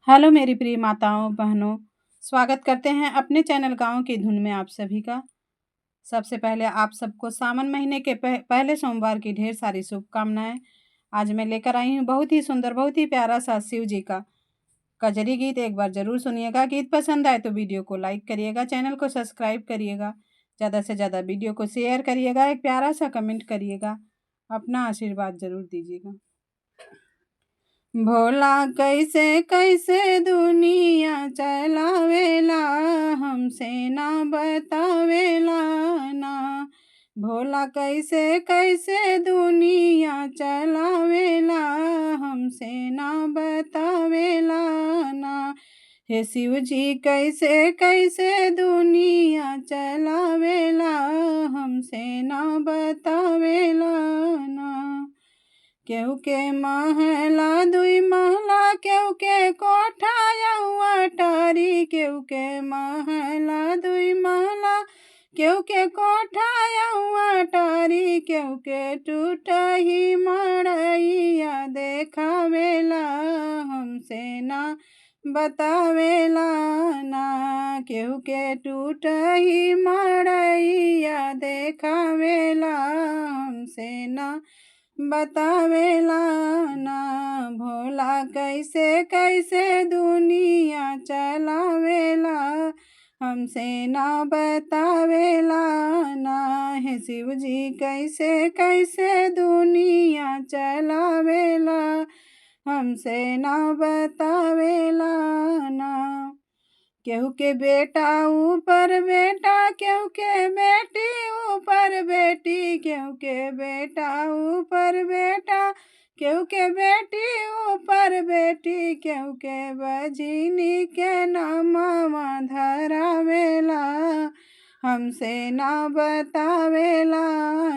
Hello मेरी प्रिय माताओं बहनों, स्वागत करते हैं अपने चैनल गाँव की धुन में आप सभी का। सबसे पहले आप सबको सावन महीने के पहले सोमवार की ढेर सारी शुभकामनाएं। आज मैं लेकर आई हूँ बहुत ही सुंदर, बहुत ही प्यारा सा शिव जी का कजरी गीत। एक बार ज़रूर सुनिएगा। गीत पसंद आए तो वीडियो को लाइक करिएगा, चैनल को सब्सक्राइब करिएगा, ज़्यादा से ज़्यादा वीडियो को शेयर करिएगा, एक प्यारा सा कमेंट करिएगा, अपना आशीर्वाद ज़रूर दीजिएगा। भोला कैसे कैसे दुनिया चलावेला, हमसे ना बतावेला ना। भोला कैसे कैसे दुनिया चलावेला, हमसे ना बतावेला ना। हे शिव जी कैसे कैसे दुनिया चलावेला, हमसे ना बतावेला ना। केहू के महला दुई महला, केहू के कोठा अटारी, केहू के महला दुई महला, केहू के कोठा अटारी, केहू के टूटही मड़ैया देखावेला, हमसे ना बतावेला ना। केहू के टूटही मड़ैया देखावेला, हमसे ना बतावेला ना। भोला कैसे कैसे दुनिया चलावेला, हमसे ना बतावेला ना। हे शिव जी कैसे कैसे दुनिया चलावेला, हमसे ना बतावेला ना। केहू के बेटा ऊपर बेटा, केहू के बेटी ऊपर बेटी, केहू के बेटा ऊपर बेटा, केहू के बेटी ऊपर बेटी, केहू के बजनी के नामवा धरावेला, हमसे ना बतावेला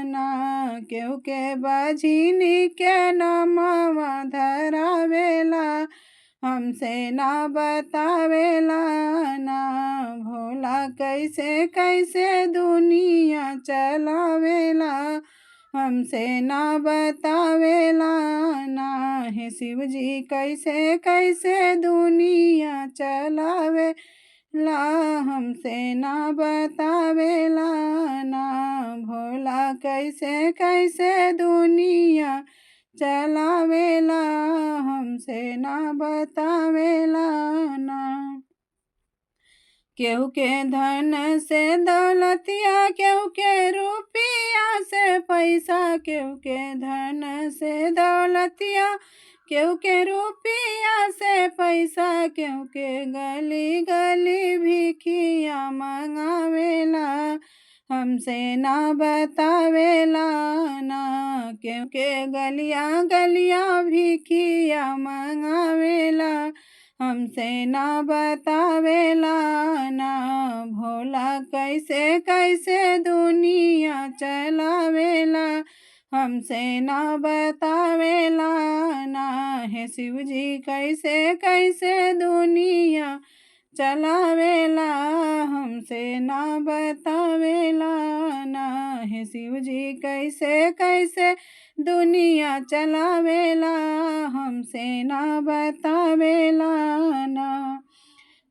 ना। केहू के बजनी के नामवा धरावेला, हमसे ना बतावेला ना। भोला कैसे कैसे दुनिया चलावेला, हमसे ना बतावेला ना। हे शिव जी कैसे कैसे दुनिया चलावेला, हमसे ना बतावेला ना। भोला कैसे कैसे दुनिया चलावेला, हमसे ना बतावेला ना। केहू के धन से दौलतिया, केहू के रुपया से पैसा, केहू के धन से दौलतिया, केहू के रुपया से पैसा, केहू के गली गली भिखिया मंगावेला, हमसे ना बतावेला ना। केहू के गलिया गलिया भिखिया मंगावेला, हमसे ना बतावेला ना। भोला कैसे कैसे दुनिया चलावेला, हमसे ना बतावेला ना। हे शिव जी कैसे कैसे दुनिया चलावेला, हमसे ना बतावेला ना। हे शिव जी कैसे कैसे दुनिया चलावेला, हमसे ना बतावेला ना।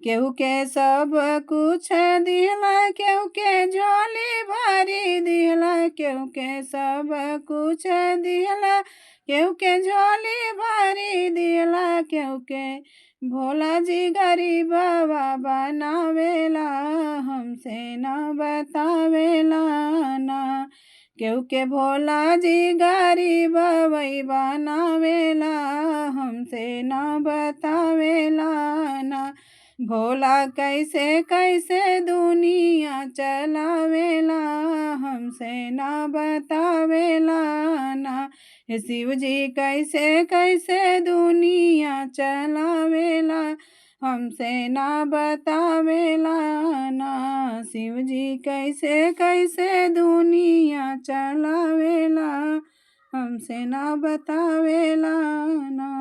केहू के सब कुछ दिहला, केहू के झोली भरी दिहला, केहू के सब कुछ दिहला, केहू के झोली भरी दिहला, केहू के भोला जी गरीबवा बनावेला, हमसे ना बतावेला ना। केहू के भोला जी गरीबवई बनावेला, हमसे ना बतावेला ना। भोला कैसे कैसे दुनिया चलावेला, हमसे ना बतावेला ना। हे शिव जी कैसे कैसे दुनिया चलावेला, हमसे ना बतावेला ना। शिव जी कैसे कैसे दुनिया चलावेला, हमसे ना बतावेला ना।